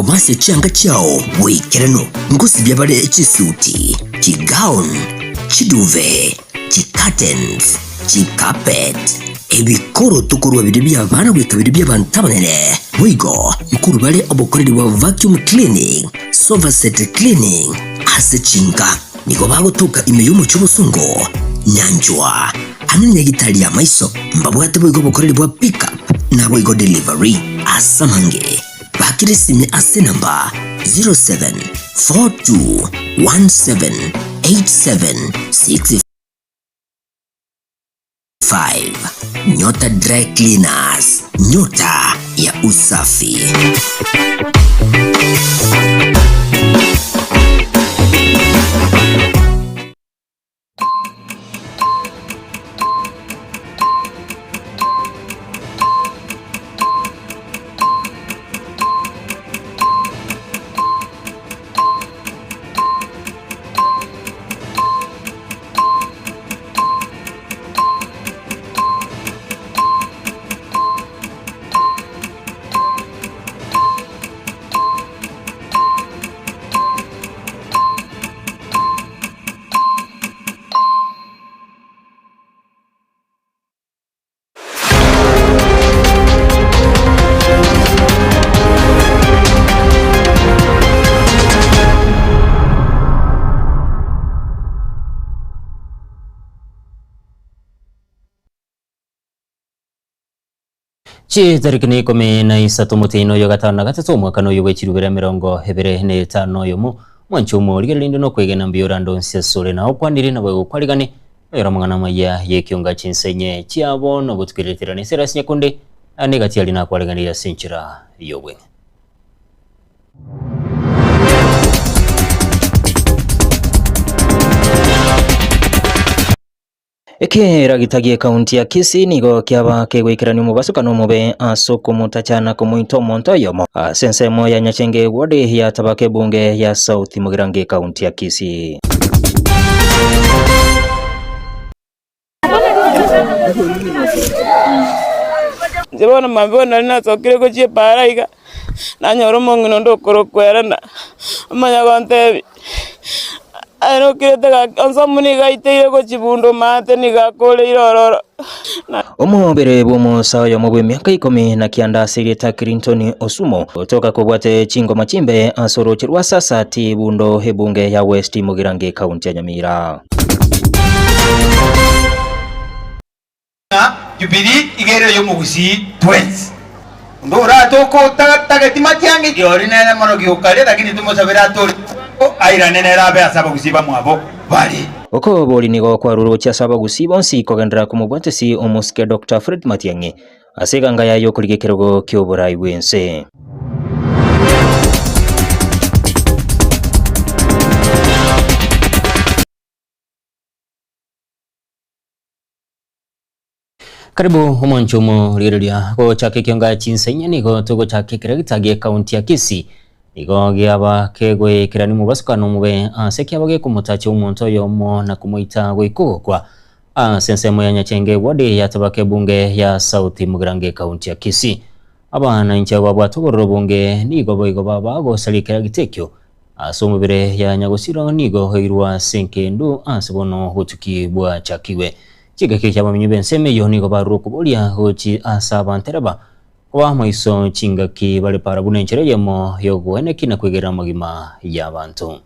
Kobasia chianga chiao boikeranu, ngosibia bare chisuti, chigown, chiduve, chicurtains, chicarpet, ebikoroto korwa biria bi'abana goika biria bi'abanto abanene. Boigo nkorwa bare obokoreri bwa vacuum cleaning, sofa set cleaning ase chinka. Nigo bagotoka ime y'omochie obosongo, nyanchwa, amo ne nyagitari y'amaiso. Mbabwate boigo obokoreri bwa pick up naboigo delivery ase amange. Bakire esimi ase enamba 0742178765. Nyota Dry Cleaners, nyota ya usafi. Chitariki na ikomi na isato omotienyi oyo gatano na gatato omwakano oyo bwe chirubere emerongo ebere na etano oyomo mwanche omorigereria rinde nokwegena mbuya orande onsi asore na okwanire nabo egokwarigane oyore amang'ana amaya y'ekionga chinsenye chiabo nogotukerereterana ase erasi nyakunde ane egati aria nakwariganirie ase enchera y'obweng'e. Ekeragita gi'ekaunti ya Kisii nigo kiaba kegoikerania omobasukano omobe ase okomotacha na komoita omonto oyomo ase ensemo ya Nyachenge ward ya Tabaka ebunge ya South Mugirango ekaunti ya Kisii. Inche bono mambia bono nari nasokire gochia epaara iga, nanyora omong'ina onde okorokwa Elena, omanya gontebia, aye nokirete gaki onsomu nigo aiteire gochia bunda omate nigo akoreire ororo. Omobere bw'omosa oyomo bw'emiaka ikomi na kianda ase erieta Clinton Osumo gotoka kobwate chingoma chimbe ase orooche rwa Sasati Bundo ebunge ya West Mugirango ekaunti ya Nyamira. Ng'a Jubilii iga ere ey'omogusii twensi. Onde oratoke otatageti matiang'i rirorio nere mono giokaria, lakini tomosabere atore bwango airane nere abe ase abagusii bamwabo bare. Okobori nigo kwarure gochia ase abagusii bonsi kogenderera komobwatisi omosike Doctor Fred Matiang'i ase eganga yaye y'okorigia ekerogo ki'oborai bw'ense. Karibu omwancho omorigereria gochaka ekionga chinsa inye nigo togochaka ekeregita gie county ya Kisii nigo giaba kegoekerania omobasukano omobe ase kiaba gekomotacha omonto oyomo na komoita goika ogokwa ase ensemo ya Nyachenge ward ya Tabaka ebunge ya South Mugirango ecounty ya Kisii. Abananchi abo babwate obororo obonge nigo boigo baba gosaria ekeragita ekio Ase omobere ya nyagosira nigo eirwe ase enkendu ase bono obotuki bwachakigwe. Chingaki chi'abamenyi b'ensemo eyio nigo barure okoboria gochia ase abantereba koba amaiso chingaki bare para buna enchera eyemo y'ogoenekia na kwegerera amagima y'abanto.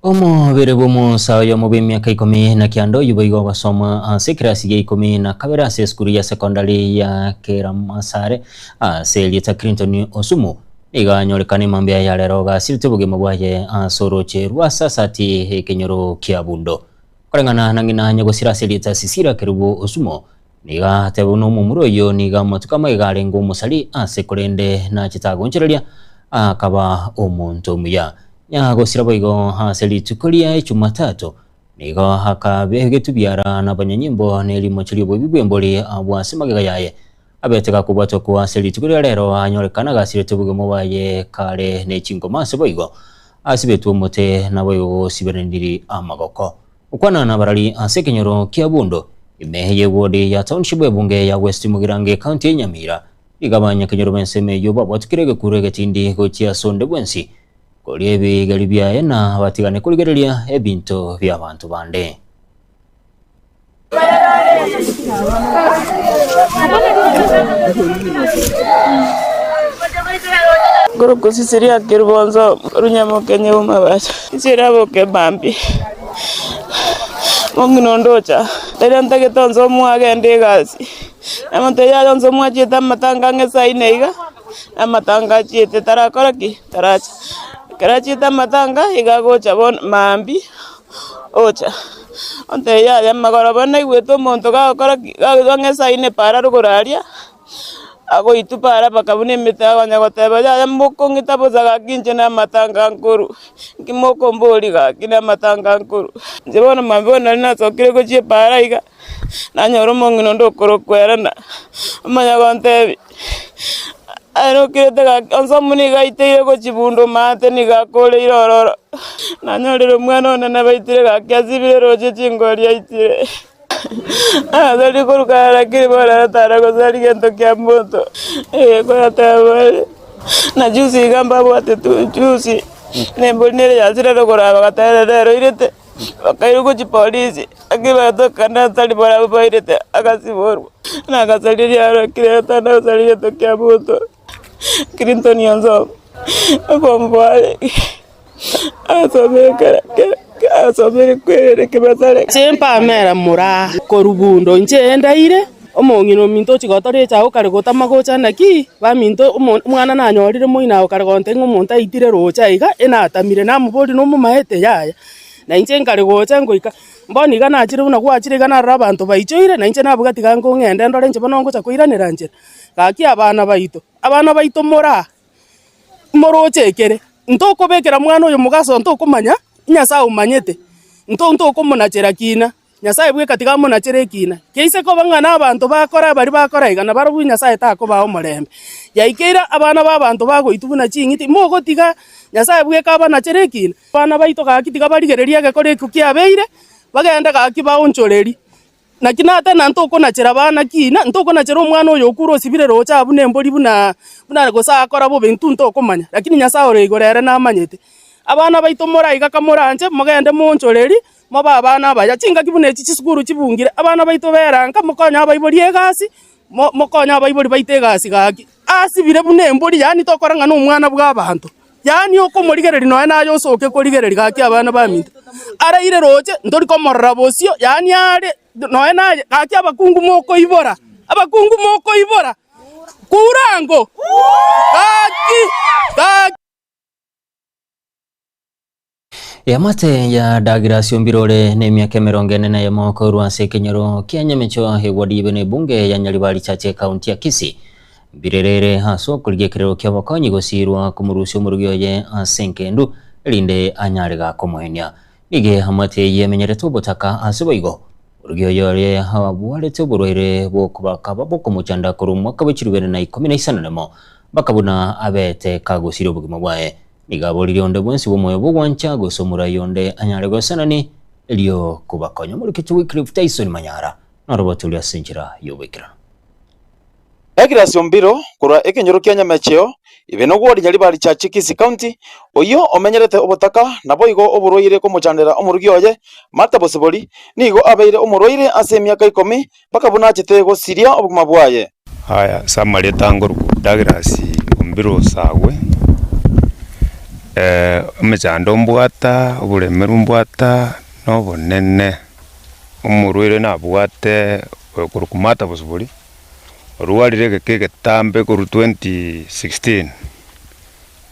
Omobere bw'omosa oyomo bw'emiaka ikomi na kianda oyio boigo ogosoma ase ekerasi gia ikomi na kabere ase esukuru ya secondary ya Keramasare ase erieta Clinton Osumu nigo anyorekane mambia ya rero ogasirete obogima bwaye ase oroche rwa Sasati ekenyoro kia Bundo. Koreng'ana na ng'ina nyagosira ase erieta Sisira Kerubo Osumo Nigo ateba buna omomura oyio nigo amatuko amaiga arenge omosari ase korende nachete agonchoreria akaba omonto omuya. Nyagosira boigo ase rituko ria Echumatatu nigo akabegetwe biara nabanyanyimbo ne rimocho ri'oboibi bw'embori abwo ase magega yaye. Abete gakobwatwa kwa ase rituko ria rero anyorekana gasirete obogima bwaye kare ne chingoma ase boigo asibetwe omote naboigo gosiberaniri amagoko. Gokwana nabarari ase ekenyoro kia Bundo ime ye ward ya township ebunge ya West Mugirango ekaunti ya Nyamira nigo abanyakenyoro b'ensemo eyio babwatukire egekuro egetindi gochia ase onde bwensi koria ebigeri biaye na batigane korigereria ebinto bi'abanto bande. Ngorokosisiria kerubonso runyamokenye bw'amabaso, inche raboke mambia, mong'ina onde ocha, riria ntagete onse omwagende egasi, namotebia yaya onse mwachiete amatanga ang'e saa ine iga, amatanga achiete tarakora ki? Taracha. Ekero achiete amatanga, iga agocha bono mambia, ocha, ontebia yaya magoroba naigwete omonto gagokora ki? Gagoika ang'e saa ine para rogoro aria. Agoitwa para bakabuna emete akonya goteba, Yaya mokong'ita bosa gaki inche namatanga nkoru, inki mokomboria gaki namatanga nkoru. Inche bono mambia bono nari nasokire gochia epara iga, nanyora omong'ina onde okorokwa Elena, omanya gontebia, aye nokirete gaki onsi omo nigo aiteire gochia bunda omate nigo akoreire ororo, nanyorire omwana one nabaitire gaki asibire roche chingori aitire. Agasari koruka lakini bono aratara gosari gento kia monto, eh, korateba are, na juzi iga mbabwate tu juzi, na embori nere yasirete korwa bagateba rero oirete, bakairwa gochia polisi, lakini bagatoka natari barabwo bairete agasiborwa, na agasari riaro kire tana gosari gento kia monto, Clinton Onsomo, okomboa asomere kera kera asomere kwerere kebasare. Inche mpamera moraa korwa bundo, inche ndaire omong'ina ominto ochia gotora echago kare gotama gocha naki, baminto omo omwana nanyorire moino ago kare gontebia ng'a omonto aitire roche aiga, enatamire, namoboria nomomaete yaya. Na inche nkare gocha ngoika, bono iga nachire buna gwachire iga narora abanto baichoire, na inche nabuga tiga nkong'ende ndore inche bono ngocha koiranera nchera. Gaki abana baito, abana baito moraa. Moroche ekere, ntokobekera mwana oyo mogaso ntokomanya, Nyasae omanyete, nto ntokomonachera kina, Nyasae bweka tiga amonachere ekina. Keise koba ng'a nabanto bakora baria bakora iga, nabarobwo Nyasae takobaa omorembe. Yaikeire abana b'abanto bagoitwa buna ching'iti, mogotiga Nyasae bweka abanachere ekina. Abana baito gaki tiga barigererie egekora ekio kiabeire, bagende gaki baonchorerie. Naki natena ntokonachera abana kina, ntokonachera omwana oyo okure osibire roche abwo nembori buna buna gose akora bobe intwe ntokomanya, lakini Nyasae ore igoro ere namanyete. Abana baito moraiga kamoranche, mogende moonchoreri, mobe abana abaya. Chingaki buna echi chisukuru chibungire, abana baito beranka, mokonye abaibori egasi, mo mokonye abaibori baito egasi gaki. Asibire buna embori, yaani tokora ng'a nomwana bw'abanto. Yaani okomorigereria nonya naye osoke korigereria gaki abana baminto. Araire roche, ntori komorora bosio, yaani are nonya naye gaki abakungu mokoibora, abakungu mokoibora, kurango, gaki, gaki. Eamate ya Douglas Ombirore nemiaka emerongo ene na eyemo korwa ase ekenyoro kia Nyamecho eward ibe na ebunge ya Nyaribari Chache ekaunti ya Kisii mbirerere ase okorigia ekerero kia obokonyi gosirwa komorusia omorugi oye ase enkendu erinde anyare gakomoenia. Nigo eamate eye emenyerete obotaka ase boigo omorugi oye ore abwarete oborwaire bw'okobakaba bokomochanda korwa omwaka bwe chirubere na ikomi na isano nemo mpaka buna abete kagosiria obogima bwaye. Nigo aboririe onde bwensi bw'omoyo bw'ogwancha, gose omorai onde anyare goesanani, erio kobakonya. Omorikiti Wycliffe Tyson Manyara norobotoria ase enchera y'oboikeranu. Douglas Ombiro korwa ekenyoro kia Nyamecheo, ibe nogwori Nyaribari Church Kisii County, oyio omenyerete obotaka naboigo oborwaire komochandera omorugi oye, Martha Bosibori, nigo abeire omorwaire ase emiaka ikomi mpaka buna achete gosiria obogima bwaye. Aya ase amarieta angoruku Douglas Ombiro Osagwe, emechando mbwata, oboremeru mbwata na obonene, omorwaire nabwate oyokorokwa Martha Bosibori, orwarire egeka egetambe korwa 2016,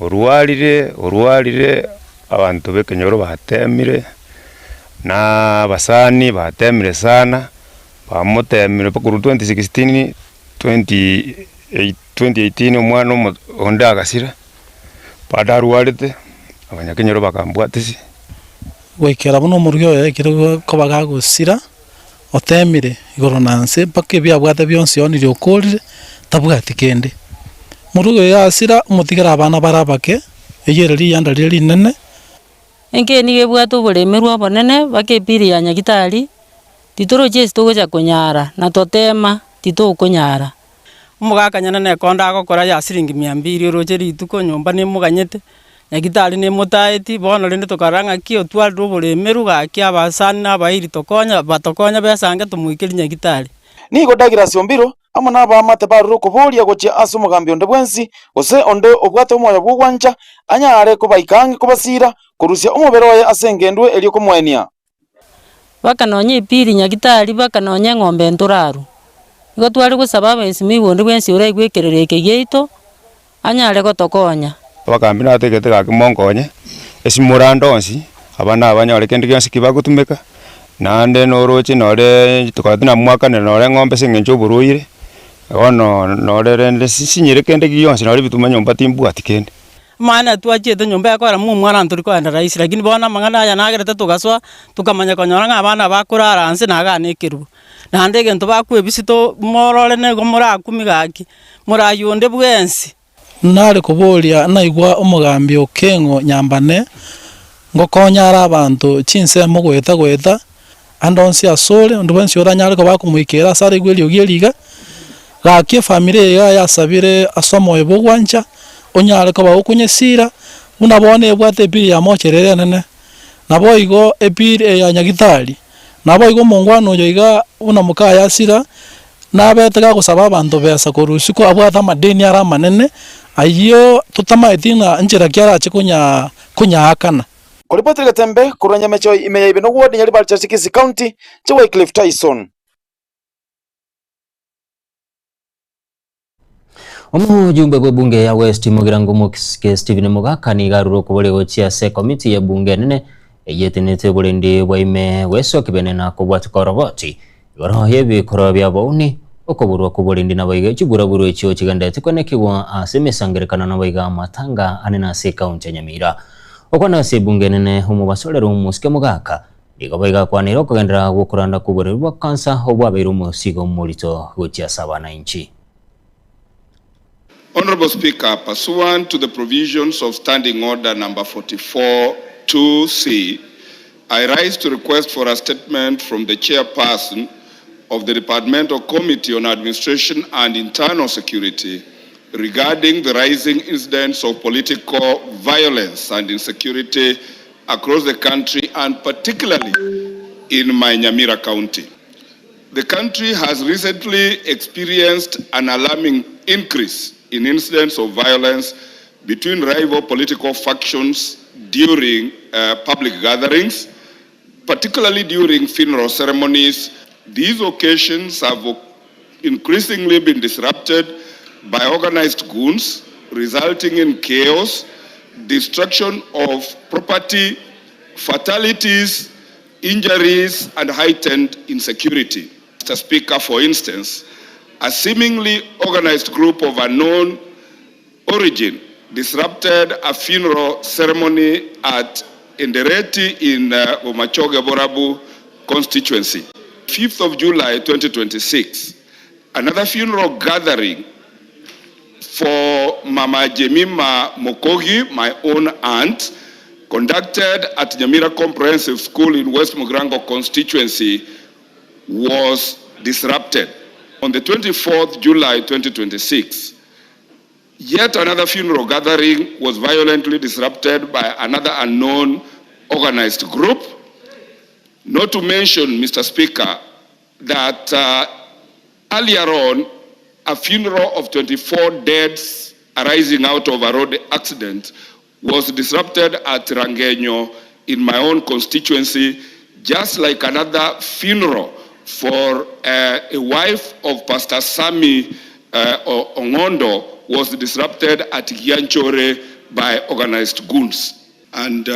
orwarire orwarire abanto ba ekenyoro batemire, na abasani batemire sana. Bamoteemire mpaka korwa 2016, 2018 omwana omo onde agasira, bado arwarete, abanyakenyoro bakambwatisia. Goikera buna omorugi oyo ekero koba gagosira, oteemire igoro na nse mpaka ebi abwate bionsi oonirie okorire, tabwati kende. Morugi oyo asira omotigere abana bare abake, eyio ere riyanda riria rinene. Enka nigo ebwate oboremerwa obonene mpaka epiri ya Nyagitari, titorochi ase togocha konyara, na totema titokonyara. Omogaka nyene nekonda agokora ya siringi mia mbiri oroche rituko nyomba nemoganyete, Nyagitari nemotaeti, bono rende tokarora ng'aki otwarire oboremeru gaki abasani na abairi tokonya batokonye besange tomoikerie Nyagitari. Nigo Douglas Ombiro amo nabaamate barure okoboria gochia ase omogambi onde bwensi, gose onde obwate omoyo bw'ogwancha, anyare kobaika ang'e kobasiira, korusia omobere oye ase engendu erio komoenia. Baka nonya epili nyagitari, baka nonya eng'ombe ntoraru. Igo tware gosaba abaesimigwa onde bwensi oraigwe ekerero eke giaito, anyare gotokonya. Abagambi nategete gaki monkonye, esimore ande onsi, abana aba banyore kende gionsi ki bagotumeka, naende noroche nore tokaba tinamwakanera nore eng'ombe ase eng'encho oborwaire, bono nore rende sinyire kende gionsi nore ebituma nyomba timbwati kende. Maana twachiete nyomba ekogera mwa omwana ntori kogenda rahisi, lakini bono amang'ana aya nagerete togasoa, tokamanya konyora ng'a abana bakorara nse na igaa na ekerubo. Naende egento bakwebisia to morore nigo morakumie gaki, morayie onde bwensi. Nare koboria naigwa omogambi Okeng'o Nyambane ngokonya are abanto chinsemo goeta goeta ande onsi asore, onde bwensi oranyare koba akomoikera ase araigwe eriogi eri iga, gaki efamiri eye iga yasabire ase omoyo bw'ogwancha, onyare koba okonyesira, buna bono ebwate epiri ya mochera ere enene, naboigo epiri eye ya nyagitari, naboigo omongwana oyo iga buna mokaye asira, nabete gagosaba abanto besa korwa isiko abwate amadeni are amanene, ayio totamaeti ng'a nchera ki arache konya konyaakana. Koripotera egetembe korwa Nyamecho ime ya Ibeno Ward, Nyaribari Church, Kisii County, Che Wycliffe Tyson. Omojumbe bw'ebunge ya West Mugirango Omokisike Stephen Mogaka nigo arure okoboria gochia ase ekomiti y'ebunge enene eyetenenete oborendi bwa ime bw'esoki bene na kobwateka oroboti igoro y'ebikorwa bia bouni, okoborwa kw'oborendi naboigo chiburaburu echio chigenderete kwenekigwa ase emesangerekano naboigo amatanga anene ase ekaunti ya Nyamira. Okwana ase ebunge enene omobasorero Omosike Mogaka nigo boigo akwanire okogenderera gw'okoranda kw'oboreri bwa kansa obwabeire omosigo omorito gochia ase abanainchi. Honourable Speaker, pursuant to the provisions of Standing Order Number 44 2C, I rise to request for a statement from the chairperson of the Departmental Committee on Administration and Internal Security regarding the rising incidents of political violence and insecurity across the country and particularly in my Nyamira County. The country has recently experienced an alarming increase in incidents of violence between rival political factions during uh, public gatherings, particularly during funeral ceremonies. These occasions have increasingly been disrupted by organized goons, resulting in chaos, destruction of property, fatalities, injuries, and heightened insecurity. Mr. Speaker, for instance, a seemingly organized group of unknown origin disrupted a funeral ceremony at Endereti in Bomachoge Borabu constituency. 5th of July 2026, another funeral gathering for Mama Jemima Mokogi, my own aunt, conducted at Nyamira Comprehensive School in West Mugirango constituency was disrupted. On the 24th July 2026, yet another funeral gathering was violently disrupted by another unknown organized group. Not to mention, Mr. Speaker, that earlier on, a funeral of 24 deaths arising out of a road accident was disrupted at Rangenyo in my own constituency, just like another funeral for a wife of Pastor Sami Ongondo was disrupted at Gianchore by organized goons. And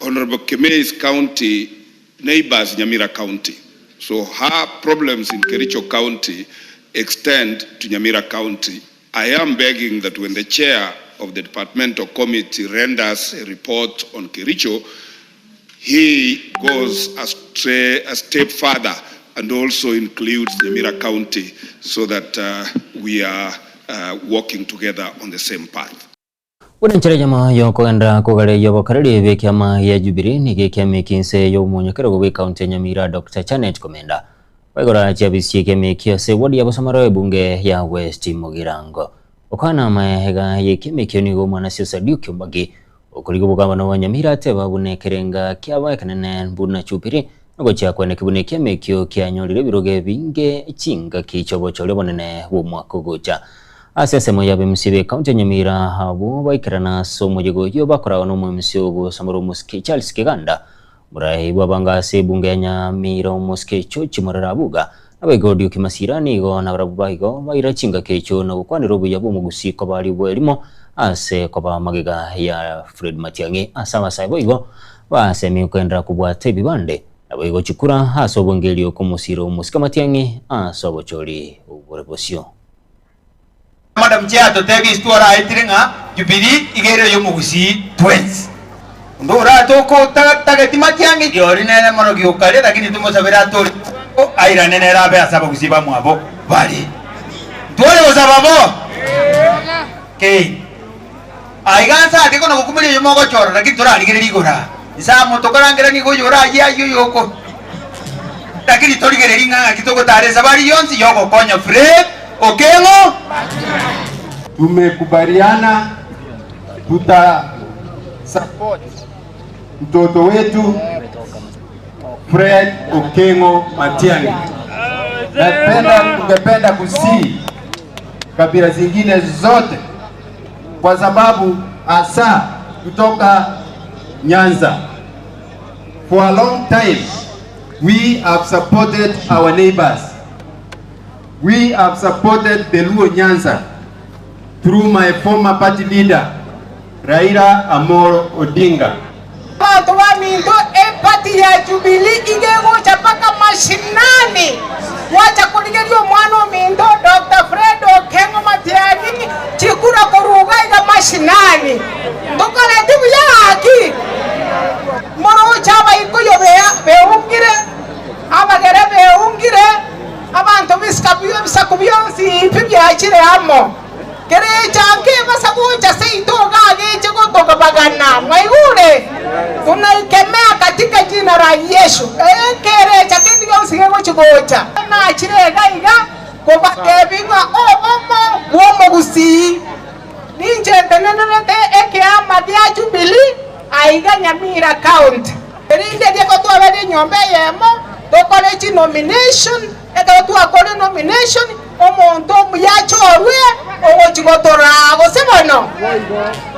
Honorable Kemei's county neighbors Nyamira County. So her problems in Kericho County extend to Nyamira County. I am begging that when the chair of the departmental committee renders a report on Kericho, he goes a, stray, a step further and also includes Nyamira County so that we are walking together on the same path. Buna enchera eyemo y'okogenderera kogareria obokareri bw'ekiama gia Jubilee nigo ekiama eki inse y'omonyakerogo bw'ecounty ya Nyamira Doctor Janet Komenda baigora chiabisi chi'ekiama ekio ase eward ya Bosamaro ebunge ya West Mugirango. Gokwana amaega y'ekiama ekio nigo omwanasiasa Duke Ombagi okorigia obogabana bwa Nyamira ateba buna ekerenga kiabo ekenene buna Jubilee nogochia kweneki buna ekiama ekio kianyorire ebirogo ebinge chingaki chi'obochori obonene bw'omwaka ogocha. Ase ensemo y'abemisia b'ecounty ya Nyamira abwo baikerana ase omoyega oyio bakoragwa n'omoemisia ogosamora omosike Charles Kiganda, omorai bw'abange ase ebunge ya Nyamira omosike George Morera Abuga, na boigo Duke Masira nigo nabarabwo baigo baira chingaki echio na gokwanera obuya bw'omogusii koba aria bw'erimo ase koba magega ya Fred Matiang'i ase abasae boigo basemigwe koenderera kobwata ebibande naboigo chikura ase obongerio okomosira omosike Matiang'i ase obochori bore bosio. Madam Chair totebie ase tworaetire ng'a Jubilee iga ere ey'omogusii twensi. Onde oratogotageti matiang'i riori nere mono giokaria lakini tomosabere atore airane nere abe ase abagusii bamwabo bare. Ntware gosaba bo? Kei. Aiga nse ake kono gokumeria oyo mogochora lakini torarigereria igoro aa. Nse amo tokorangerania igo oyo orayie ayie oyo oko. Lakini torigererie ng'a ng'aki togotara esabari yonsi yogokonya Fred Okeng'o. Tumekubaliana tuta support mtoto wetu Fred Okeng'o Matiang'i. Napenda, tungependa kusii kabila zingine zote kwa sababu hasa kutoka Nyanza. For a long time we have supported our neighbors. We have supported the Luo Nyanza through my former party leader Raila Amolo Odinga. Abanto baminto, eparty ya Jubilee iga egocha mpaka mashinani gwacha korigeria omwana ominto Doctor Fred Okengo Matiang'i chikura korwa iga iga mashinani. Ntokoreti buya gaki? Moroche abaikuyu beungire, abagere beungire, abanto b'ebisaku bionsi pi biachire amo. Kerecha nkebasa gocha seito iga ageche gotogabagana. Mwaigure? Tunaikemea katika jina la Yesu. Ekerecha kende gionsi gegochi gocha. Nachire iga iga kobatebia ng'a obomo bw'omogusii. Ninche ntenenerete ekeama gia Jubilee aiga Nyamira County. Erinde rieko twabere enyomba eyemo tokore chinomination, ekero twakorire nomination omonto omuya achorwe ogochi gotoraa gose bono.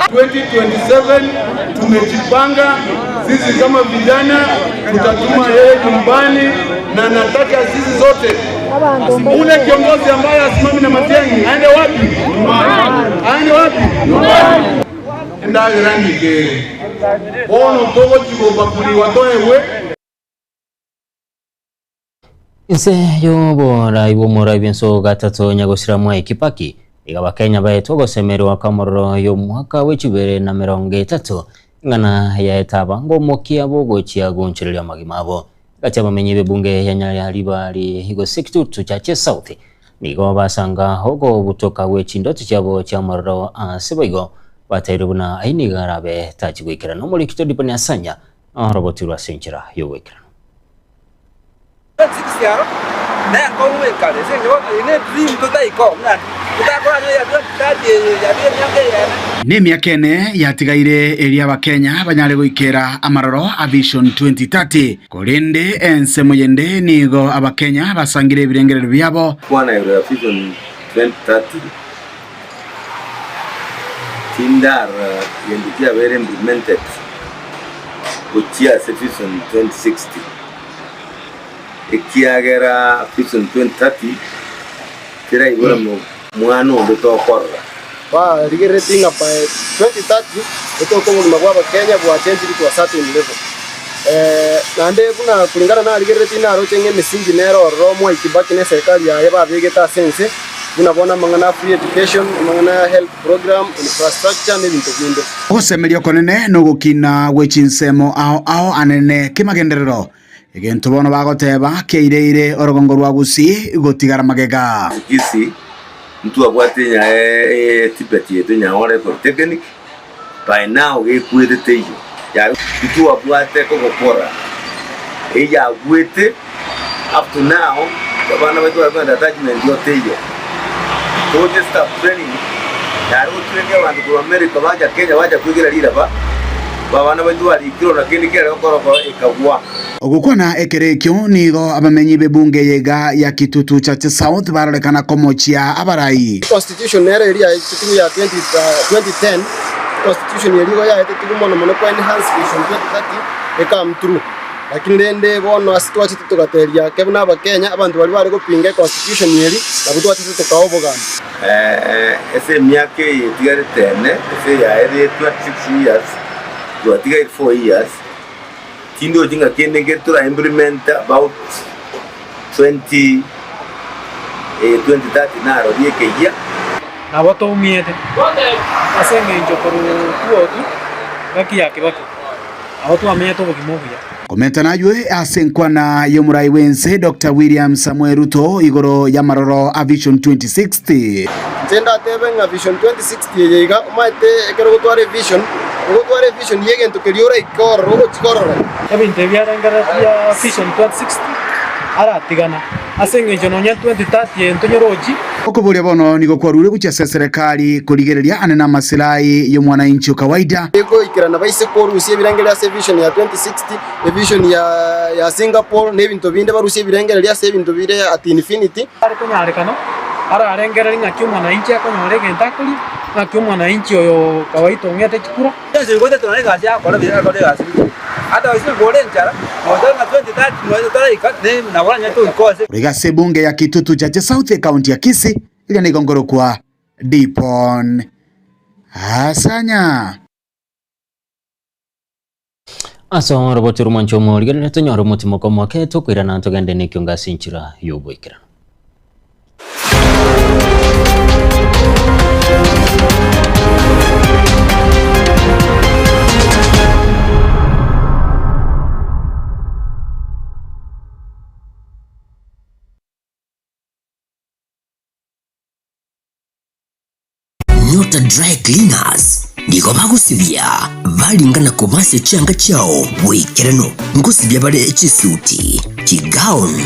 2027 tumejipanga sisi kama vijana tutatuma yeye nyumbani, na nataka sisi zote, ule kiongozi ambaye asimami na Matiang'i aende wapi? Aende wapi? Endagera ng'ike bono togochi gobakuliwa toegwe. Inse y'oborai bw'omorai bw'ense gatato nyagosira Mwai Kibaki, iga Abakenya baetwe ogosemerwa kw'amororo y'omwaka bw'echibere na merongo etato, ing'ana yaeta abange omokia bw'ogochia gonchoreria amagima abo. Egati abamenyi b'ebunge ya Nyaribari gose Kitutu Chache South nigo basanga ogobutoka gwe chindoto chiabo chi'amororo ase boigo batairwe buna ayio nigo arabe tachi goikerana. Omoriki Todipo Nyasanya norobotirwe ase enchera y'ogoikerana. Nemiaka ene yatigaire eria Abakenya banyare goikera amaroro a Vision 2030, korende ensemo yende nigo Abakenya basangire ebirengererio biabo. Kwana igoro ya Vision 2030, Tindara gento kiabeire implemented gochia ase Vision 2060, ekiagera Vision 2030 teraibora mwana onde tokorora. Barigereretie ng'a by 2030 etoke obogima bwa abakenya bwachenchiri to a certain level. Naende buna kulingana narigereretie naroche ng'a emisingi nere ororo Mwai Kibaki na eserikari yaye babegete ase ense buna bono amang'ana a free education, amang'ana ya health program, infrastructure na ebinto binde. Ogosemeria okonene nogokina gwe chinsemo ao ao anene kemagenderero. Egento bono bagoteba kiaireire orogongo rwa Gusii gotigara magega. Kisii ntwabwate nyae TVET yaito Nyaore Polytechnic by now gekwete teiyo ntwabwate kogokora eyagwete up to now abana baito bare kogenda attachment oo teiyo toche staff training yare gotrain abanto korwa America bacha Kenya bacha kwegera riraba abana baito barikire na kende kiare gokora ekagwa. Ogokwana ekero ekio nigo abamenyi b'ebunge eye iga ya Kitutu Chache South barorekana komochia abarai. Constitution nero eria yaetetigwe ya 2010, constitution eria igo yaetetigwe mono mono ko enhance vision 2030 e come through. Lakini rende bono ase twachete togateria ake buna abakenya, abanto baria bare gopinga econstitution eria nabwo twachete tokawa obogambi. Ase emiaka eye etigarete ene, ase eyaerire 26 years, twatigaire 4 years. Tindochi ng'a kende nkere tora implement about 20 2030 narorie ekeyia. Nabo toumiete ase engencho korwa tuotu gaki ya Kibaki, nabo twamenyete obogima obuya. Komenta naywe ase enkwana y'omorai bw'ense Doctor William Samoei Ruto igoro y'amaroro a Vision 2060. Inche ndatebe ng'a Vision 2060 eye iga omanyete ekero ogotwara evision, ogotwara evision y'egento keria oraike ororo ogochia korora. Ebinto ebi biarengereretie Vision 2060 aratigana ase engencho nonya 2030 eye ntonyorochi. Okoboria bono nigo kwarure gochia ase eserekari korigereria ane namasilahi y'omwananchi o kawaida. Goikerana baise korusia ebirengererio ase evision ya 2060, evision ya ya Singapore na ebinto binde barusie ebirengererio ase ebinto bire at infinity. Are konyarekana ararengererie ng'aki omwananchi akonyora egento akoria, ng'aki omwananchi oyo kawaida ong'ete chikura. Yeso oigwete tore egasi agokora buya agakora egasi buya. Ata gose nigo ore enchara, notebe ng'a 2030 nonya taraika, ne nabo oranyare toika ase. Korwa ase ebunge ya Kitutu Chache South ekaunti ya Kisii, eria nigo nkorokwa Dipon Asanya. Ase oroboti rw'omwancho omorigereria tonyore omotimoko omoke tokoirana togende nekiongo ase enchera y'ogoikeranu. Nyota Dry Cleaners nigo bagosibia baringa na kobasia chianga chiao boikeranu. Ngosibia bare chisuti, chigown,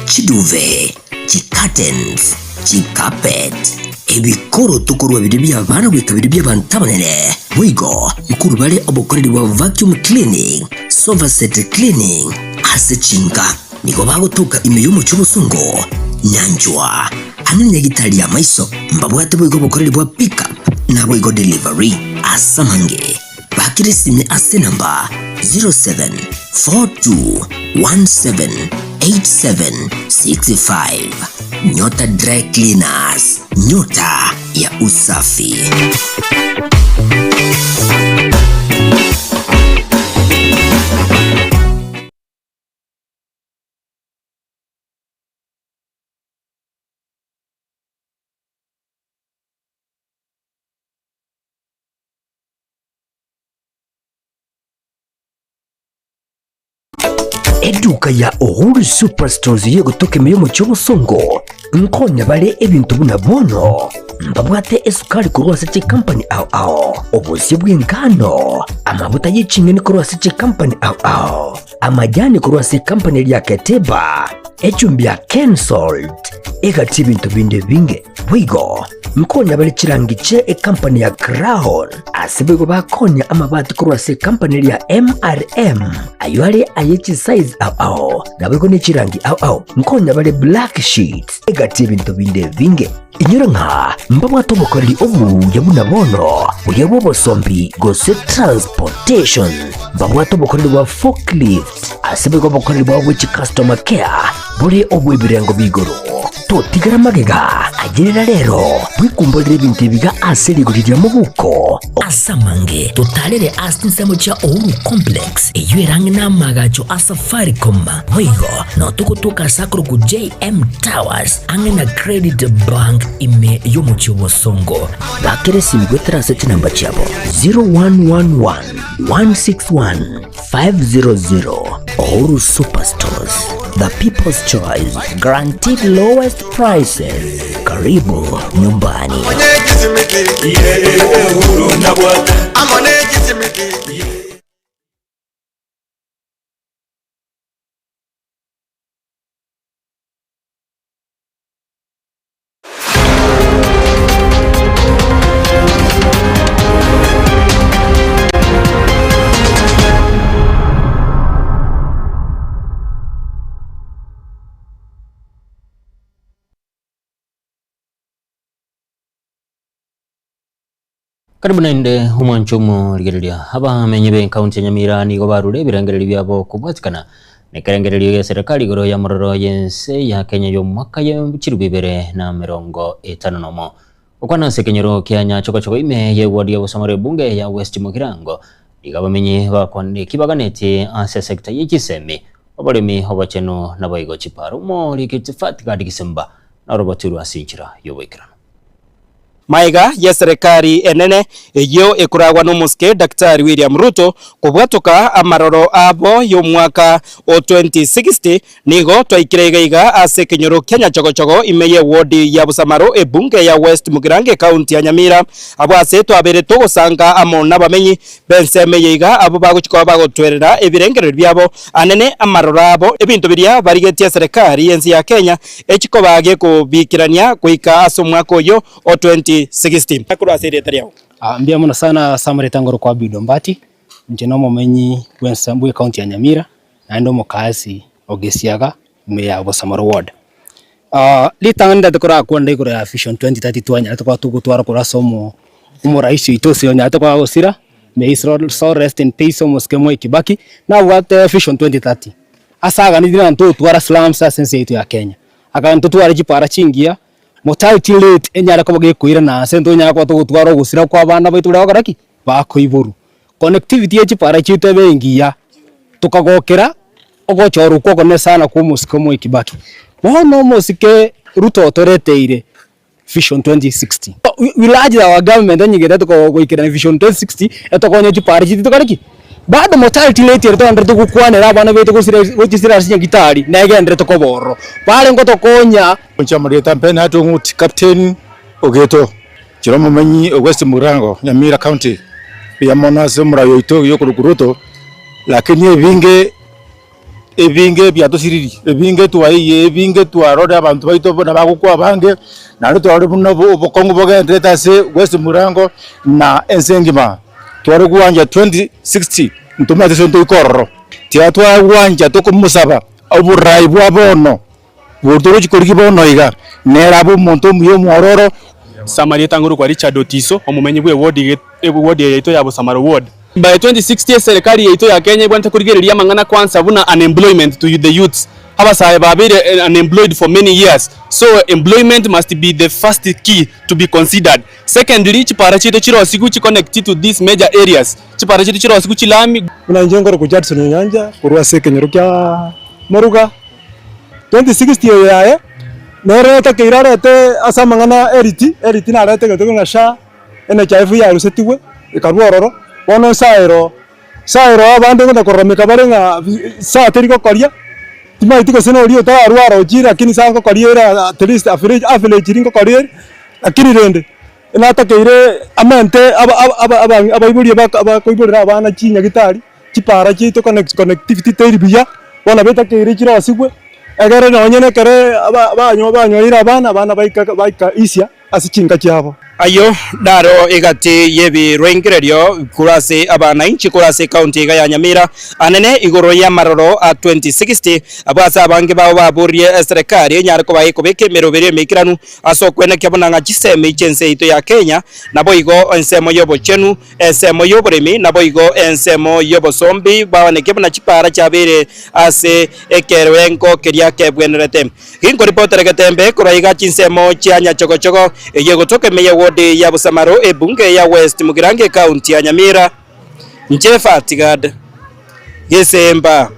chiduve, chicurtains, chicarpet, ebikoroto korwa biria bi'abana goika biria bi'abanto abanene. Boigo nkorwa bare obokoreri bwa vacuum cleaning, sofa set cleaning ase chinka. Nigo bagotoka ime y'omochie obosongo, nyanchwa, ang'e na nyagitari y'amaiso. Mbabwate boigo obokoreri bwa pick up naboigo delivery. Ase amange, bakire esimi ase enamba 0742178765. Nyota Dry Cleaners, nyota ya usafi. Eduka ya Uhuru Superstores yegotoka ime y'omochie obosongo nkonya bare ebinto buna bono mbabwate esukari korwa ase chikampani ao ao, obosie bw'engano, amabuta ye ching'eni korwa ase chikampani ao ao, Amajani korwa ase ekampani eria ya Keteba, echumbi ya Kensalt, egati ebinto binde ebinge. Boigo nkonya bare chirangi chie ekampani ya Crown, ase boigo bakonya amabati korwa ase ekampani eria ya MRM, ayio are aye chisize ao ao, naboigo ne chirangi ao ao. Nkonya bare black sheets, egati ebinto binde ebinge. Inyora ng'a mbabwate obokoreri obuya buna bono, buya bw'obosombi gose transportation. Mbabwate obokoreri bwa forklift, ase boigo obokoreri bwabo bwe chicustomer care bore obw'ebirengo b'igoro. Totigara magega, ayerera rero, bwekumborere ebinto ebiga ase rigori ria mobuko. Ase amange, totarere ase chinsemo chia Uhuru Complex, eyio ere ang'e n'amaagacho a Safaricom. Boigo notogotoka ase akorokwa JM Towers ang'e na Credit Bank ime y'omochie obosongo. Bakera esimi goetera ase chinamba chiabo 0111 161 500. Uhuru Superstores, the people's choice, guaranteed lowest prices. Karibu nyumbani. Karibu naende omwancho omorigereria. Abamenyi be county ya Nyamira nigo barure ebirengererio biabo kobwatikana nekerengererio gia serikali igoro y'amororo y'ense ya Kenya y'omwaka ya chilifu ibere na emerongo etano nomo. Gokwana ase ekenyoro kia Nyachogochogo ime y'eward ya Bosamaro ebunge ya West Mugirango, nigo abamenyi bakwanire eki baganetie ase sector ye chisemi, oboremi, obochenu naboigo chipara. Omorikiti Fatgard Gisimba norobatirwe ase enchera y'oboikeranu. Magega y'eserekari enene eyio ekoragwa n'omosike Daktari William Ruto kobwatoka amaroro abo y'omwaka o 2060, nigo twaikire iga iga ase ekenyoro kia Nyachogochogo ime y'ewodi ya Busamaro ebunge ya West Mugirango ekaunti ya Nyamira abwo ase twabere togosanga amo nabamenyi b'ensemo eye iga abwo bagochia koba bagotwerera ebirengererio biabo anene amaroro abo ebinto biria barigetie eserekari y'ense ya Kenya Echikoba gekobikirania goika ase omwaka oyio o 2060. Korwa ase erieta riao. Mbuya mono sana ase amareta ngoro kwa Abiud Ombati, inche nomomenyi bwense bwe county ya Nyamira naende omokaasi o Gesiaga ime ya Bosamoro ward. Ritang'ani ndate korakwana igoro ya Vision 2030 twanyarete koba togotwara korwa ase omo omoraisi oito ase onyarete koba gosira, may his soul rest in peace omosike Mwai Kibaki, nabwate Vision 2030. Ase aganeti ng'a ntotwara slums ase ense yaito ya Kenya. Akagania totware chipara chingiya, mortality rate enyare koba gekoirana ase ntonyare koba togotwara ogosira kwa abana baito baria bagokora ki? Bakoiborwa. Connectivity ye chipara chiaito ebe engiya, tokagokera ogochorwa okwo okonene sana kwa omosike Mwai Kibaki. Bono omosike Ruto otoreteire Vision 2060. We urge our government onye egetete goikerania Vision 2060 etokonye chipara chiaito tokore ki? Bado mortality rate ere togendererete gokwanera abana baito gosira gochisira ase nyagetari negendererete koba ororo. Bare ngotokonya. Inche amarieta Bernard Ong'uti Captain Ogeto, nchire omomenyi o West Mugirango, Nyamira County, mbuya mono ase omorai oito oyio okorokwa Ruto, lakini ebinge ebinge biatosiririe, ebinge twaiye, ebinge twarorire abanto baito buna bagokwa abange, naende twarorire buna obokong'u bogendererete ase West Mugirango na ense engima. Tware gwancha 2060 ntomanyete ase ntoike ororo, tiga twagwancha tokomosaba oborai bwa bono, boria torochi korigia bono iga, nere abe omonto omuya omwororo. Samarieta ngorokwa Richard Otiso, omomenyi bw'ewodi ewodi eye yaito ya Bosamaro Ward. By 2060 eserekari yaito ya Kenya ebwenerete korigereria amang'ana kwansa buna unemployment to the youths. Abasae babeire unemployed for many years so employment must be the first key to be considered. Secondly, chipara chiaito chirosigwe chiconnect to these major areas. Chipara chiaito chirosigwe chilami. Buna inche nkorokwa Judson Onyancha korwa ase ekenyoro kia Moruga. 2060 eye yaye nere etakeire arete ase amang'ana eriti, eriti narete egento ng'a SHA, NHIF yarusetigwe ekarwa ororo, bono nsa ero, nsa ero abande ngocha kororameka bare ng'a SHA teri gokoria, timaeti gose na oria otararwara ochire lakini SHA ngokoria ere at least average average ngokoria ere, lakini rende natakeire amente aba aba aba abaibori bakoiborera abana chinyagitari. Chipara chiaito connectivity teri buya, bono nabo etakeire chirosigwe, egere nonye na ekere banyoire abana, abana baika baika easier ase chinka chiabo. Ayio naro egati y'ebirengererio korwa ase abanainchi korwa ase ekaunti iga ya Nyamira, anene igoro y'amaroro a 2060, abwo ase abange babo baboririe eserekari enyare koba ekobeka emeroberi emeikeranu ase okwenekia buna ng'a chisemi chi'ense yaito ya Kenya naboigo ensemo y'obochenu Ensemo y'oboremi naboigo ensemo y'obosombi baoneke buna chipaara chiabeire ase ekerengo keria kebwenerete. Ginkoripotera getembe korwa iga chinsemo chia Nyachogochogo, eyio egotoka ime y'ewodi ya Busamaro, ebunge ya West Mugirango ekaunti ya Nyamira. Inche Fatigad Gesemba.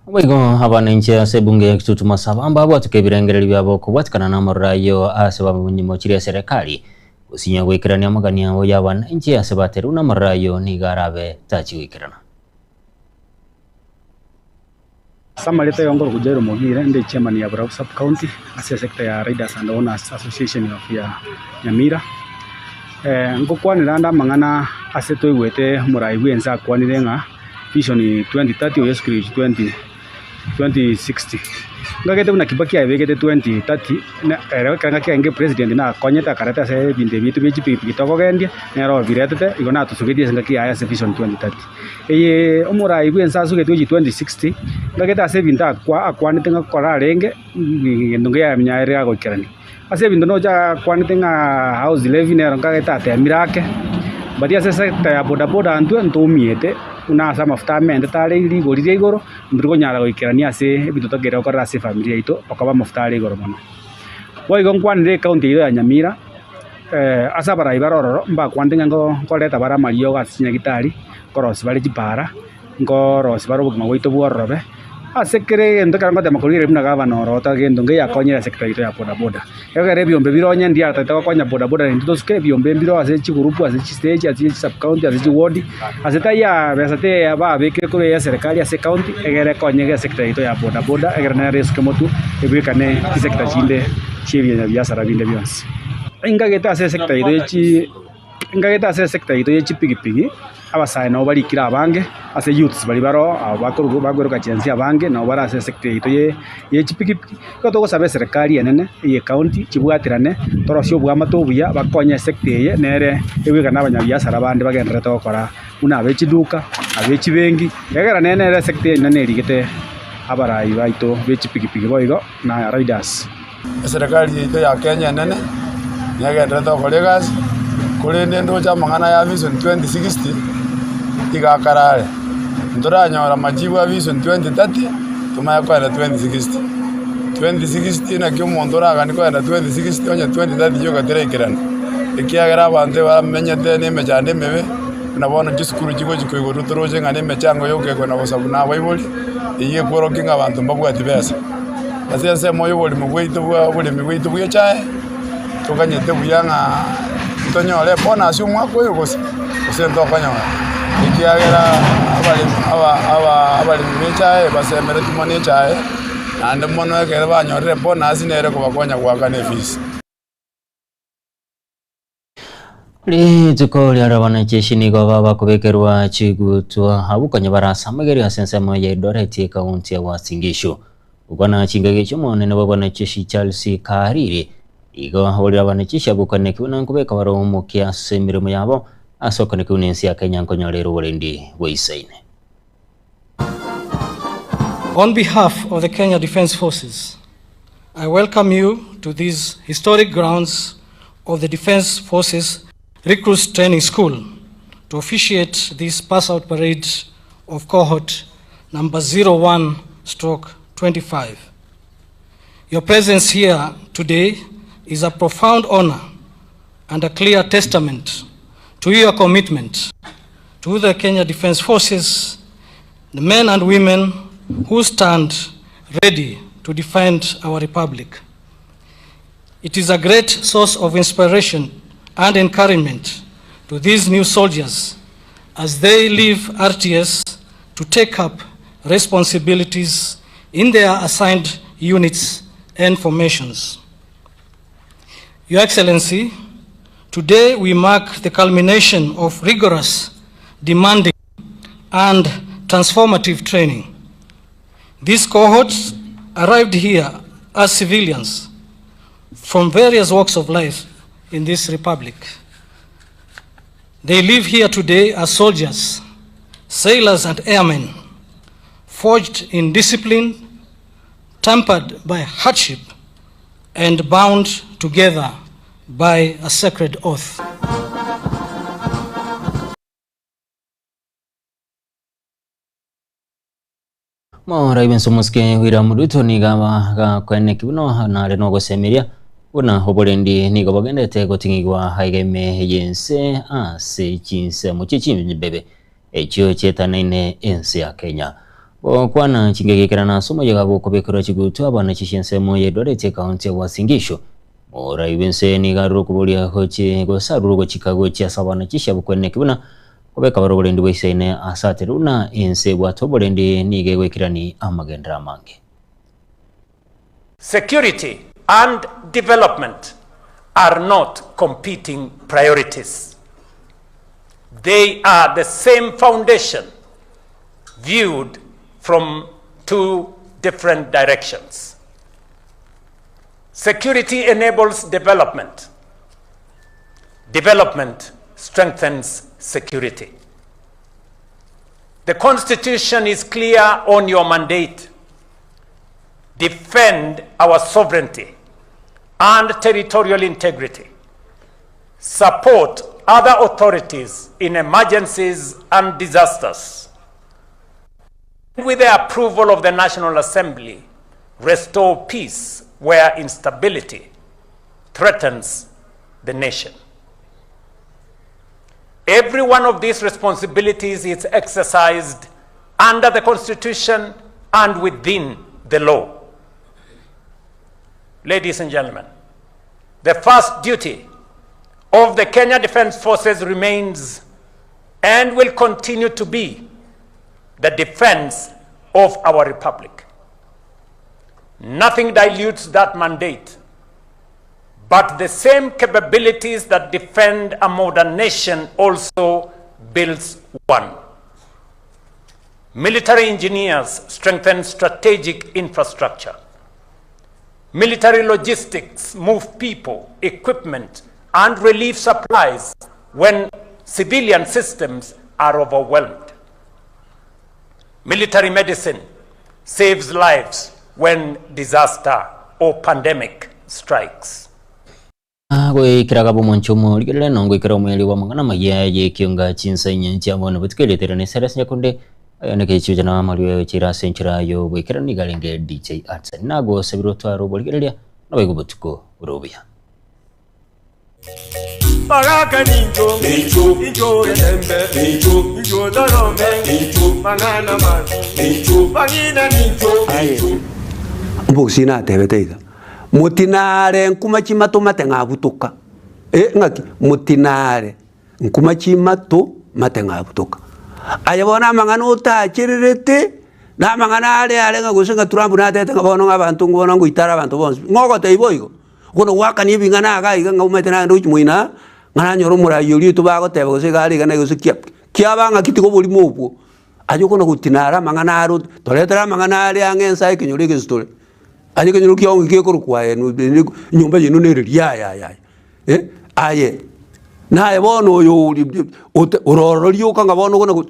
Boigo abananchi ase ebunge ya Kitutu Masaba mbabwatuke ebirengererio biabo kobwatikana namaroro ayio ase banyimochirie eserekari. Gosinya goikerania amagani abo y'abananchi ase baterwe namaroro ayio nigo arabe tachi goikerana. Ase amareta y'ongoro Jairo Mogire inde chairman ya Burau Sub County ase esector ya Riders and Owners Association of ya Nyamira. Ngokwanera ande amang'ana ase toigwete omorai bwense akwanire ng'a Vision 2030 o Yesu Kristo 20 2060. Ngagete buna Kibaki aebegete 2030 na ere ekero ngaki arenge president nakonyete akareta ase ebinto ebi biaito bie chipikipiki tokogendia, nere obiretete igo natosugetie ase engaki yaye ase vision 2030. Eye omorai bwa ense asugetie gochia 2060, ngagete ase ebinto akwa akwanete ng'a kora arenge, egento nkeya ere agoikerania. Ase ebinto nocha akwanete ng'a house levy nero nkagete atemire ake, but ase esector ya bodaboda intwe ntoumiete buna ase amafuta amentete are rigori ria igoro, ntori konyara goikerania ase ebinto totakeire gokorera ase efamiri yaito okoba amafuta are igoro mono. Boigo nkwanere ecounty eyio ya Nyamira, ase abarai bare ororo mbakwanete ng'a nko nkoreta bare amariogo ase chinyagitari, nkorosia bare chipara. Nkorosia bare obogima bwaito bwororobe, ase kera egento ekero ngotema korigereria buna gavana oro ota gento nkeiyo akonyire ase sector yaito ya bodaboda. Ekero ebiombe bire onye ndiatagete gokonya bodaboda naintwe tosuke, ebiombe mbire ase chigurupu, ase chistage, ase chisubcounty, ase chiward, ase taiyo besa teiyo babekire korwa eye eserekari ase ecounty, egere ekonye iga esector yaito ya bodaboda egere nero esuke motwe, ebwekane chisector chinde chia ebiasara binde bionsi. Ingagete ase esector yaito ya chi. Ingagete ase esector yaito ye chipigipigi, abasae nabo barikire abange, ase youths baria baroo abo bakorwa bakoiroka chinse abange nabo bare ase esector yaito ye ye chipigipigi. Igo togosaba eserekari enene eye ecounty chibwaterane, torosie oboamate obuya bakonye esector eye nere ebwekane abanyabiasara bande bagendererete gokora buna abe chiduka, abe chibenki, egera nere nere esector enene erigete abarai baito be chipigipigi boigo na riders. Eserekari yaito ya Kenya enene negendererete gokora egasi, korende ndoche amang'ana ya Vision 2060 iga akarare. Ntoranyora amajibu a Vision 2030 tomanye koenda 2060. 2060 naki omonto oraganie koenda 2060 onye 2030 yoka teraikerana, ekiagera abanto ebamenyete na emechando emebe, buna bono chisukuru chigochi koigorwa toroche ng'a na emechango yoka ekona gosabwa na abaibori, eyio ekworokia ng'a abanto mbabwati besa. Ase ensemo y'oborimo bwaito bwa oboremi bwaito bw'echae, toganyete buya ng'a ntonyore ebonus omwaka oyo gose, gose ntokonyora, ekiagera abaremi aba aba abaremi ba echae basemeretie mono echae, naende mono ekero banyorire ebonus nere ekobakonya goakana efees. Rituko ria Rabanacheshi nigo babakobekerwa chigutwa abwo konya bare ase amageri ase ensemo ya Eldoret ekaunti ya Uasin Gishu. Gokwana chingaki chi'omonene bw'abanacheshi Charles Kariri igo aborire abanacheshi abwo koenekiwa na nkobeka bare omokia ase emeremo yabo ase okonekiwa nense ya Kenya nkonyorera oborendi bwaisaine. On behalf of the Kenya Defence Forces, I welcome you to these historic grounds of the Defence Forces Recruits Training School to officiate this pass-out parade of cohort number 01/25. Your presence here today is a profound honor and a clear testament to your commitment to the Kenya Defence Forces, the men and women who stand ready to defend our republic. It is a great source of inspiration and encouragement to these new soldiers as they leave RTS to take up responsibilities in their assigned units and formations. Your Excellency, today we mark the culmination of rigorous, demanding, and transformative training. These cohorts arrived here as civilians from various walks of life in this republic. They live here today as soldiers, sailors, and airmen, forged in discipline, tempered by hardship, and bound together by a sacred oath. Morai bwense omosike William Ruto nigo aba gakoeneki buna nare nogosemeria buna oborendi nigo bogendete goting'igwa aiga ime y'ense ase chinsemo chie chimbebe echio chietanaine ense ya Kenya. Gokwana chingaki ekerana ase omoyega bw'okobekerwa chigutu abana chi'ensemo y'Eldoret ekaunti ya Uasin Gishu. Morai bw'ense nigo arure okoboria gochi gose arure ogochika gochia ase abana chishabu kweneki buna kobeka bare oborendi bwaisaine ase atere buna ense ebwate oborendi nigo egoikerani amagenderero amange. Security and development are not competing priorities. They are the same foundation viewed from two different directions. Security enables development. Development strengthens security. The Constitution is clear on your mandate. Defend our sovereignty and territorial integrity. Support other authorities in emergencies and disasters. With the approval of the National Assembly, restore peace where instability threatens the nation. Every one of these responsibilities is exercised under the Constitution and within the law. Ladies and gentlemen, the first duty of the Kenya Defense Forces remains and will continue to be the defense of our republic. Nothing dilutes that mandate, but the same capabilities that defend a modern nation also builds one. Military engineers strengthen strategic infrastructure. Military logistics move people, equipment, and relief supplies when civilian systems are overwhelmed. Military medicine saves lives when disaster or pandemic strikes. Goikera omonche omorigerere na ngoikera omweri bw'amang'ana amaya y'ekionga chinsa inye chia bono botuko erietera ne Cyrus Nyakunde ayo neke na amarwe chira ase enchera yo goikera niga arenge DJ Arts nagosabirwe otware oborigereria nabaigo botuko bore obuya. Baraka ninjo, ninjo, ninjo rembe, ninjo, ninjo dorome, ninjo, manana man, ninjo, bangina ninjo, Aye, omogusii natebete iga, Motinare nkuma chimato mate ng'abutoka. Eh, ng'aki? Motinare nkuma chimato mate ng'abutoka. Aye bono amang'ana otachererete, na amang'ana are are ng'a gose ng'a Trump natebete ng'a bono ng'a abanto bono ngoitare abanto bonsi. Ng'o ogotebia boigo? Bono goakania ebing'ana iga iga ng'a omanyete nagende gochia moino aa, ng'a nanyore omorai oria oito bagoteba gose iga are iga na gose kia kiaba ng'aki tiga oborimo obwo. Aye okona gotina are amang'ana aro, toretere amang'ana are ang'e ense aye ekenyoro eke tore. Aye ekenyoro kiago ng'aki gekorokwa aye enyomba yaino nere riria aye aye aye eh, aye naye bono oyo ote ororo rioka ng'a bono okona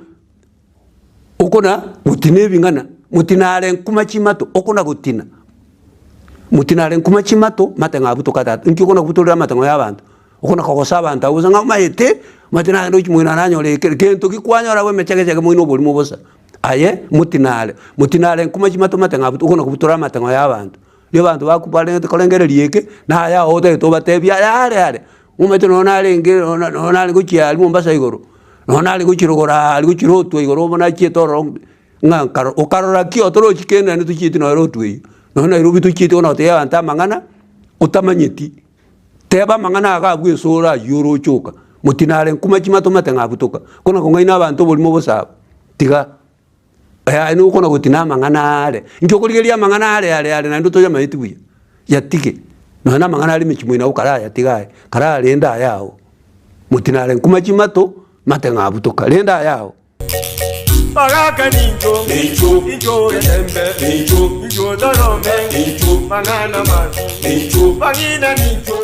okona gotina ebing'ana, motina are nkuma chimato okona gotina, motina are nkuma chimato mateng'o abutoka tata, inki okona kobutorera amateng'o ya abanto? Okona kogosa abanto abwo bosa ng'a omanyete, omanyete nagende gochia moino aranyore eke, gento ki kwanyora abwo emechegechege moino oborimo bosa. Aye motina are, motina are nkuma chimato mateng'o abuto okona kobutora amateng'o ya abanto. Riria abanto bakubarete korengereria eke, naye aye otagete obatebie aya are are, omanyete nonye narenge nonye nonye nare gochia aria Mombasa igoro, nonye nare gochia rogoro aaria gochia rotwe igoro bono nachiete ororo ng'a nkaro okarora ki otorochi kende naende tochieti nonye rotwe eywo, nonye Nairobi tochieti bono gotebia abanto amang'ana otamanyeti. Teba amang'ana aya abwo esoro ayio oroche oka, motinare nkuma chimato mate ng'abutoka, kona kong'aina abanto oborimo bosa abwo, tiga. Yaya nigo okona gotina amang'ana are, inki okorigereria amang'ana are are are naende otoyamaeti buya, yatige. Nonya na amang'ana are emechie moino abwo karayatiga aye, kararende aya ao. Motinare nkuma chimato, mate ng'abutoka, renda aya ao. Baraka ninjo, ninjo, ninjo rembe, ninjo, ninjo dorome, ninjo, manana man, ninjo, bangina ninjo.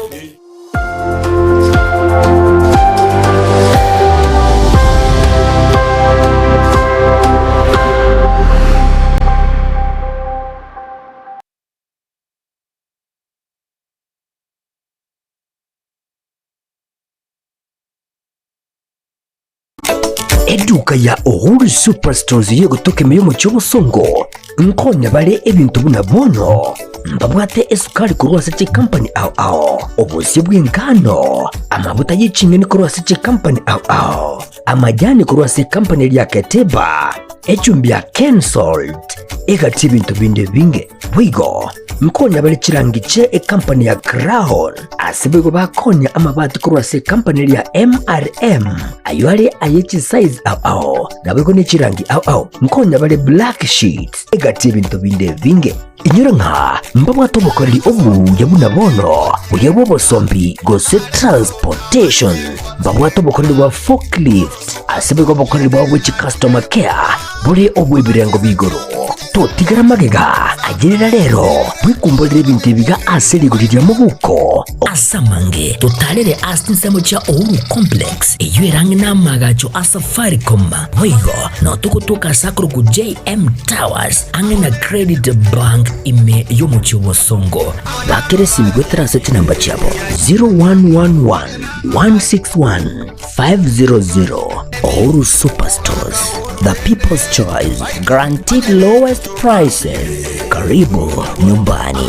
Eduka ya Uhuru Superstores yegotoka ime y'omochie obosongo nkonya bare ebinto buna bono mbabwate esukari korwa ase chikampani ao ao, obosie bw'engano, amabuta ye ching'eni korwa ase chikampani ao ao, amajani korwa ase ekampani eria ya Keteba. Echumbi ya Kensalt egati ebinto binde ebinge. Boigo nkonya bare chirangi chie ekampani ya Crown, ase boigo bakonya amabati korwa ase ekampani eria ya MRM, ayio are aye chisize ao ao, naboigo ne chirangi ao ao. Nkonya bare black sheets egati ebinto binde ebinge. Inyora ng'a mbabwate obokoreri obuya buna bono, buya bw'obosombi gose transportation. Mbabwate obokoreri bwa forklift, ase boigo obokoreri bwabo bwe chicustomer care bore obw'ebirengo b'igoro. Totigera magega, ayerera rero, bwekumborere ebinto ebiga ase rigori ria mobuko. Ase amange, totarere ase chinsemo chia Uhuru Complex, eyio ere ang'e n'amaagacho a Safaricom. Boigo, nao togotoka ase akorokwa JM Towers, ang'e na Credit Bank ime y'omochie o Bosongo. Bakera esimi goetera ase chinamba chiabo 0111 161 500. Uhuru Superstores, the people's choice, guaranteed lowest prices. Karibu nyumbani.